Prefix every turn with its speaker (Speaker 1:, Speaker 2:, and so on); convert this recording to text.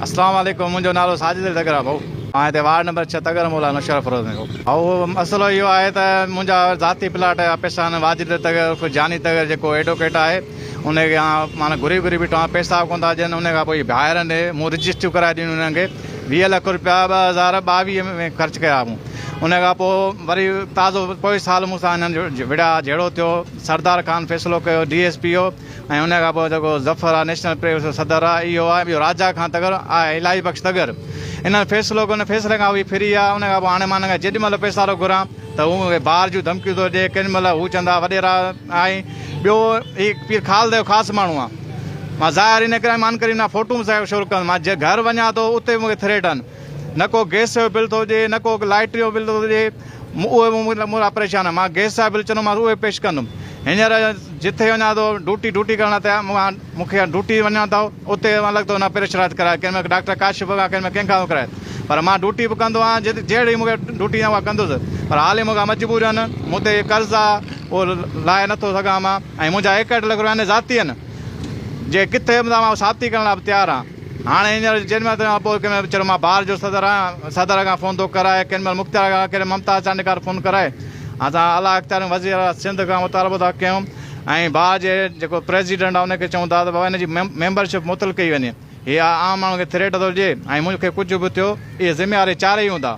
Speaker 1: اسلام عليڪم منهنجو نالو ساجد علي تڳر آهي ڀائو. مان هتي وارڊ نمبر 6 تڳر مولا نوشهروفيروز ۾ ڀائو مسئلو اهو آهي ته منهنجا ذاتي پلاٽ جا پئسا آهن واجد علي تڳر عرف جاني تڳر جيڪو ايڊوڪيٽ آهي ان کي معنيٰ گهري گهري بيٺو آهيان پئسا به ڪونه ٿا ڏين ان کان پوء ڀائرن ڏي مون رجسٽريون ڪرائي ڏنيون انهن کي 20 لک روپيا 2022 ۾ خرچ ڪيا مون ان کان پوء وري تازو پوئين سال مون سان انهن جو وڙهيا جهيڙو ٿيو سردار خان فيصلو ڪيو ڊي ايس پي او ۽ ان کان پوء جيڪو ظفر آ نيشنل پريس جو صدر آ اهو آ ٻيو راجا خان تڳر آ الاهي بخش تڳر انهن فيصلو ڪيو ان فيصلي کان هي ڦري ويا ان کان پوء هاڻي مان انهن کان جيڏي مهل پئسا ٿو گهران ته هو مون کي بار جون ڌمڪيون ٿو ڏي ڪنهن مهل هو چوندا وڏيرا آهين ٻيو هي پير خالد جو خاص ماڻهو آ مان ظاهر ان ڪري مان ڪري نه فوٽو به شور ڪندس مان جي گهر وڃان ٿو اتي به مون کي ٿريٽ آهن نه ڪو گئس جو بل ٿو ڏي نه ڪو لائٽ جو بل ٿو ڏي اهي به مون لاء پريشان آهن مان گئس جا بل چوندومانس اهي پيش ڪندم هينئر جٿي وڃان ٿو ڊوٽي ڊوٽي ڪرڻ لاء تيار مون کي ڊوٽي وڃان ٿو اتي الڳ ٿو نه پريشرائز ڪرائي ڪنهن مهل ڊاڪٽر ڪاشف کان ڪنهن مهل ڪنهن کان ٿو ڪرائي پر مان ڊوٽي به ڪندو آهيان جتي جهڙي مون کي ڊوٽي اها ڪندس پر حالي مون کان مجبوريون آهن مون تي قرض آهي اهو لاهي نٿو سگهان مان ۽ منهنجا 61 لک روپيا آهن ذاتي آهن جي ڪٿي به مان ثابتي ڪرڻ لاء به تيار آهيان هاڻي هينئر جنهن مهل تنهن کان پوء ڪنهن مهل چيو مان بار جو صدر آهيان صدر کان فون ٿو ڪرائي ڪنهن مهل مختيار کان ڪنهن ممتاز چانڊيي کان فون ڪرائي اسان اعليٰ اختيارين وزير اعليٰ سنڌ کان مطالبو ٿا ڪيون ۽ بار جي جيڪو پريزيڊنٽ آهي ان کي چئون ٿا ته بابا هن جي ميمبرشپ معطل ڪئي وڃي هي عام ماڻهن کي ٿريٽ ٿو ڏئي ۽ مون کي ڪجهه به ٿيو اهي ذميوار چارئي هوندا.